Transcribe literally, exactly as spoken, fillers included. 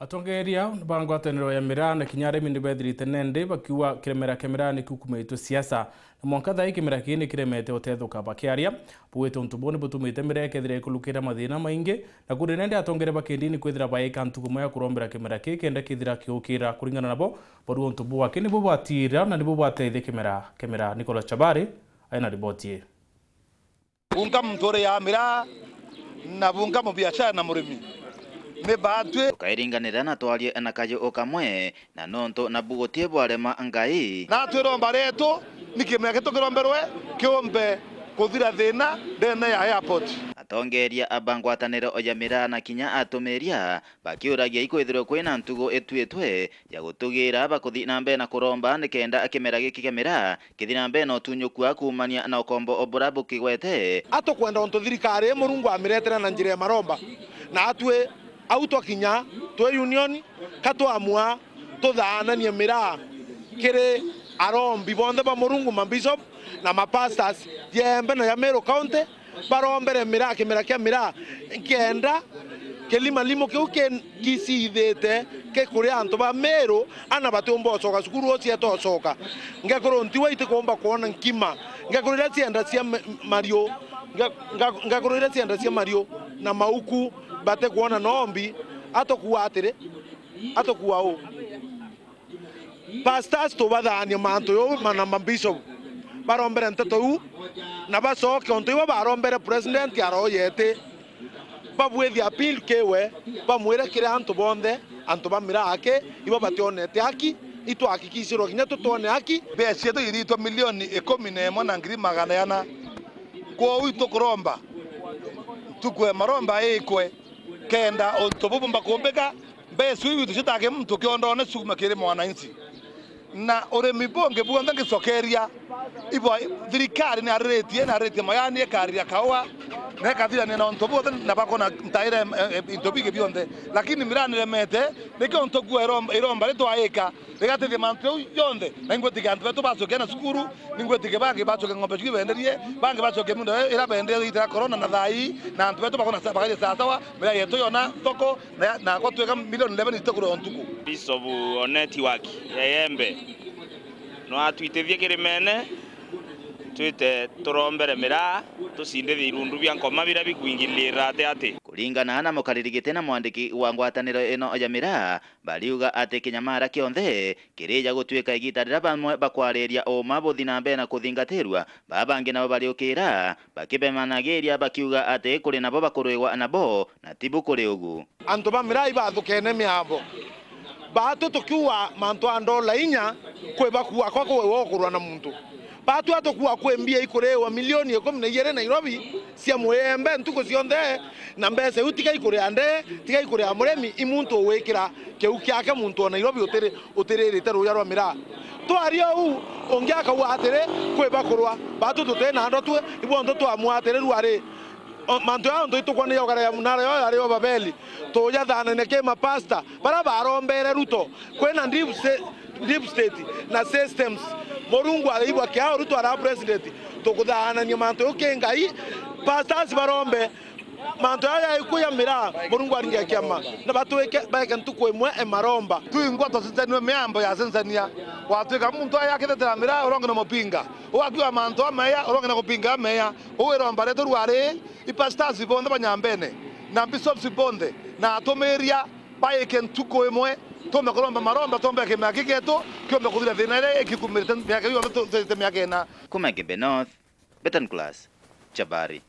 Atongeria ba ngwataniro ya miraa na kinya arimi ni bethirite nendi bakiuga kiremera kia miraa ni kiukumitwe siasa, na mwanka thaa ii kimera kii ni kiremete utethuka. Bakiaria, baugite untu buu ni butumite miraa ikethira ikurukira mathina maingi, na kuri nendi atongeria ba kindini kwithira baika ntuku imwe ya kurombera kimera kii kenda kithira kiukira. Kuringana nabo, barua untu buu aki nibu bwatiira na nibu bwateithia kimera kia miraa. Nicholas Chabari aina riboti ii. Bunka muntu uriaa miraa, na bunka mubiashara na murimi. Ni baatwi. Tukairinganira na twarie na kayu o kamwe, na nontu nabu guti bwarema Ngai. Naatwi iromba rietu ni kimera kitu kiromberwe kiumbe kuthira thina ndene ya airport. Atongeria ba ngwataniro ya miraa na kinya atumiria bakiuragia ikwithirwe kwina ntugu ituitwe ya gutugira bakuthi na mbere na kuromba nikenda kimera giki kia miraa kithi na mbere na utunyuku wa kuumania na ukombo bura bukigwete. Atukwenda untu thirikari ii Murungu amiretera na njira ya maromba, na atwi au twakinya twi union, ka twamua tuthaananie miraa kiri arombi bonthe ba Murungu, mabishop na mapastors ya Embe na ya Meru County, barombere miraa, kimera kia miraa, nkenda kilimalimo kiu ki-, kicithite kikuria antu ba Meru, ana batiumba ucoka cukuru, ucieta ucoka. Ngekuru ntiwa itikumba kwona nkima. Ngekuru iria ciendacia ma-, mariu, nge-, nga-, ngekuru iria ciendacia mariu na mauku batikwona noombi, atukua atiri, atukua u? Pastors tubathaanie mantu jau, ma-, na mabishop barombere nteto iu, na bacoke untu ibo barombere president aroyete, babwithie appeal kiwe, bamwire kiri antu bonthe, antu ba miraa aki, ibo bationete haki, itwahakikishirwe kinya tutwone haki. Mbeca cietu iritwe milioni ikumi na imwe na ngiri magana jana. Kwou itukuromba ntuku ya maromba ikwe, kenda untu bubumba kumbika, mbeca iu itwicitake muntu kiondone ciume kiri mwananchi. Na urimi bungi buonthe ngicokeria, ibo thirikari ni ariritie, ni ariritie majani, ikariria kaua, na ikathirania na untu buonthe, na bakona ntaire, eh, eh, into bingi bionthe. Lakini miraa niremete, nikio untu kuo iromba, iromba ritwaika, rigatethia mantu jau jonthe, na ingwitikia antu betu bacokia na cukuru, ningwitikia bangi bacokia ng'ombe ciu benderie, bangi bacokia miunda ira benderie igita ria corona na thaa ii, na antu betu bakona sa-, bakaria sawasawa, miraa yetu yona thoko, na, na gwatwika milioni eleven itikura o ntuku. Bishop o network ya Embe no atwitithie kirimene, twite turombere miraa, tucindithie irundu bia nkoma biria bikwingilira ati ati. Kuringana na mukariri giti na mwandiki wa ngwataniro ino ya miraa, bariuga ati kinyamara kionthe kirija gutwika igita riria bamwe bakwariria uuma buthi na mbere na kuthingatirua, baa bangi nabo bariukira bakibemanagiria bakiuga ati kuri nabo bakurwigwa nabo na tibu kuri ugu. Antu ba miraa ibathukene miambo. Baatu tukiuga mantu a ndola inya, kwi bakua kwa kwi we ukurwa na muntu. Baatu atukua kwi mbia ikuriwa milioni ikumi na igiri Nairobi cia muyembe ntuku cionthe, na mbeca iu tiga ikuria ndee, tiga ikuria murimi, i muntu ugwikira kiu kiake muntu o Nairobi utiri-, utiririte ruuja rwa miraa. Twaria uu, ungi akauga atiri, kwi bakurwa, baatu tuti na ndotwe, ibonthe twamua atiri, rwari, o, mantu jaa untu itukwona jogara ya munara yo yari o Babeli, tujathanania ki mapasta, baria barombere Ruto, kwina deep se-, deep state na systems. Murungu araigua kiao, Ruto ara president, tukuthanania mantu jau ki Ngai, pastors barombe, mantu jaa jaikuya miraa, Murungu aringe kiama, na batwike, baeke ntuku imwe e maromba. Twingwa tucenjanue miambo ya cenjania. Watwika muntu aya akithetera miraa, uronge na mupinga. Ugakiuga mantu ameya, uronge na kupinga ameya. Uu iromba rietu rwari, i pastors bonthe ba Nyambene, na bishops bonthe, na atumiria, baike ntuku imwe, tumbe kuromba maromba, tumbe kimea kiketu, kiumbe kuthira thina iria ikikumirite miaka yonthe tu-, tuthirite miaka ina. Kuma Gembe North, Betan Class, Chabari.